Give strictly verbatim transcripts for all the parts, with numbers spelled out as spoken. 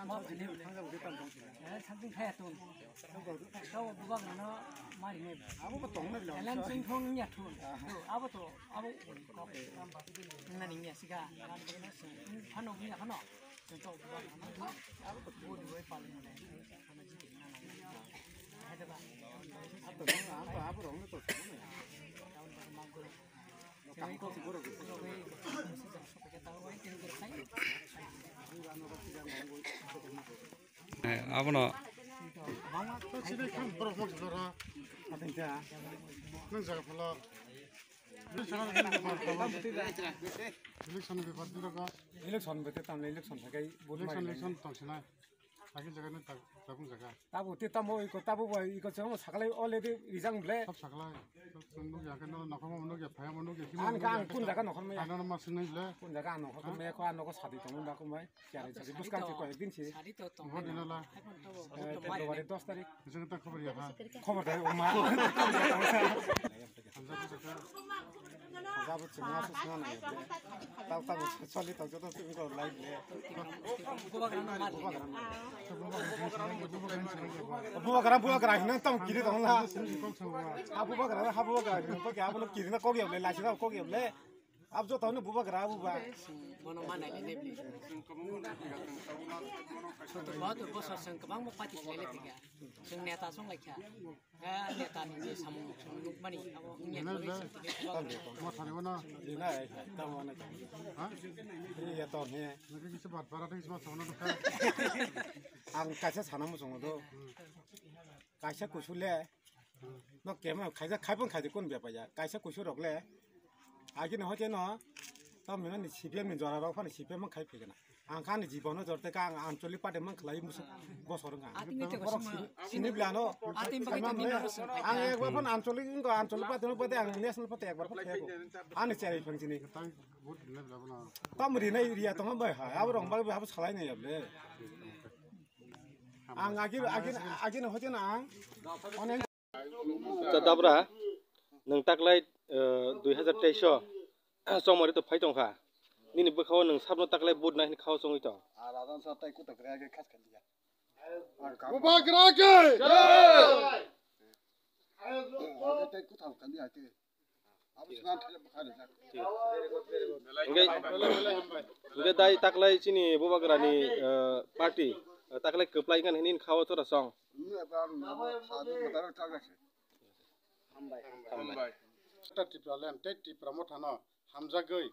Eh, something kaya tun. Kau bubagra no mari ne. Abo ko tong na bilang. Elan sing thong nya tun. Abo to, abo kok ram ba tu na ni nya siga. Hano nya hano. Sing to bubagra no. Abo to bu ni wai pal ne. Hano ji na na. Hada ba. Abo to abo rong to. Eh, abono. Election bete tamle election sakai vote election, election tongsinai. Sakil jaga ni tabung jaga. Tabo te tamo iko tabo bai iko chamo sakalai already rijang ble. Sab sakalai. Sab nukya khe no nokhorma nukya phaya nukya. Ang ka ang kun jaga nokhorma ya. Ano ma sinai ble. Kun jaga nokhorma ya ko ano ko sadi tong ba ko mai. Kya ri sadi buskang ko ek din si. Sadi to tong. Vote dina la. February dos tarik. Jeng ta khobor ya ha. Khobor dai o ma. Hamjak bo chwngno se swngo nai. Tau tau choli tau joto chwng ko lai le. Bubagra, bubagra hinang tamo kiri tong la. Ha bubagra, ha bubagra hinang to kya bolo kiri na kok yable, lai sina kok yable. Ab joto no bubagra buba. Bono manai le ne bli. Soto bahatur bosor seng kebang mo pati khlai le tiga. Seng neta song lai kha. Eh, neta ni je samung song nuk mani abo nya. Mo thani bono. Dina ai tamo na. Ha? Iya to he. Nagi kisa bat bara de kisa sono ka. Ang kaisa sana mo song do. Kaisa kusule. No kema khaija khaibon khaidi kun bepaya. Kaisa kusu rok le. Agi no hote no. Tam ni C P M ni jora rok phani C P M khai phigena. Ang kha ni jibono jorte ka ang ancholi party mang khlai musu bosor nga. Ati mi te ko sini blano. Ati mi te ko sini. Ang ekbar phon ancholi ingo ancholi party no pate ang national party ekbar phon khego. Ani cherai phang sini. Tam ri nai ria tong bai ha. Abo rong bai abo salai nai able. Ang agi agi agi no hote na ang. Onek Acha dabra, nwng taklai, eh, dui hazar teis o, chongmari to phai tongkha. Nini bwkhao nwng sabno taklai vote nai hwnwi khao chongwi tong. Ah, rajan sa tai kutok kaya ke khas khan diya. Bubagra ke! Jai! Jai! Kutok khan diya ke. Hingke, hingke dai taklai chini bubagrani, eh, party, eh, taklai kwplai wngkha hwnwi khao chora song. Hambai. Hambai. Tripura land tei Tripura mothano hamjagwi,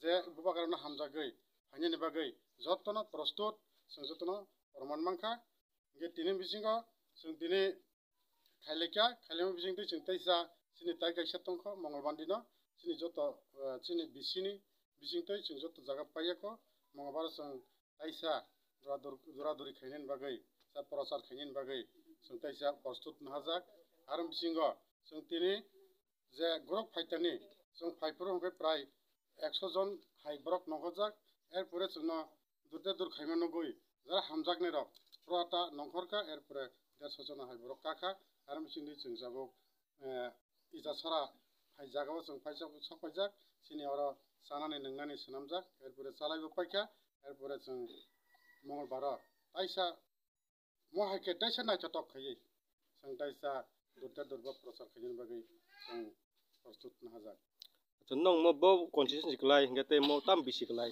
je bubagrano hamjagwi phainani bagwi jotono prostut, chwng jotono proman mankha. Hingke tini bisingo chwng tini khailaikha, khailaima bisingtwi chwng teisa chini tai kaisa tongkho Mongolbandi no, chini joto, eh, chini B C ni bisingtwi chwng joto jaga paiyakho, Mongolbar chwng taisa dura dur-, dura duri khainani bagwi, sa prochar khainani bagwi chwng taisa prostut nahajak. Aro bisingo chwng tini je gorok phaitani, chwng phaiphuru hwnkhe prai ekso jon hai borok nongkhorjak, erpore chwngno durte dur khaima nugwi jara hamjaknairok pura ta nongkhorkha, erpore derso jon hai borok kakha, aro bisingtwi chwng jabuk, eh, Ijasora hai jagao chwng phaisa sok paijak, chini oro chanani nwngnani swnamjak, erpore chalaibo paikha, erpore chwng Mongolbaro taisa Mo hai khe taisa naithotok khaiwi chwng taisa durte durba prochar khainani bagwi chwng prostut nahajak. Acha, nwng mo bo constituency kwlai hwnkhe tei mo tam bisi kwlai?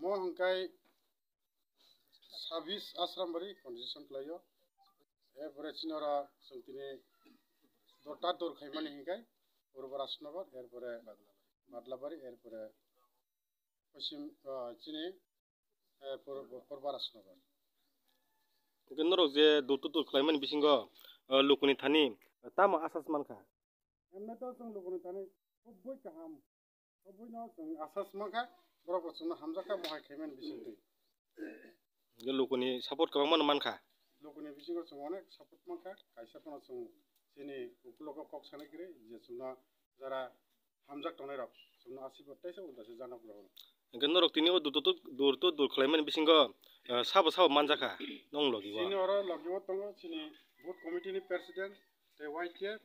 Mo hwnkhe sabis Asrambari constitution kwlaio. Erpore chini oro chwng tini dorta dor khaimani hwnkhe Purbo Rajnagar, erpore Badlabari, erpore Poschim, ah, chini eh, Pur-, Purba Rajnagar. Hwnkhe norok je dur to dur khlaimani bisingo, eh, lukuni thani, eh, tamo asas mankha? Emne to chwng lukuni thani khubui kaham, khubui no chwng asas mankha, borok bo chwngno hamjakha mohai khaimani bisingtwi. Hwnkhe lukuni support kwbangma no mankha? Lukuni bisingo chwng onek support mankha, kaisa phano chwng chini ukulogo kok sanai kwrwi je chwngno jara hamjak tongnai rok chwngno asirwad taisa ulta se janok rw. Hwnkhe norok tini o dur to dur to dur khlaimani bisingo, eh, sabo sabo manjakha nong logi o? Chini oro logi o tongo chini booth committee ni president tei Y T F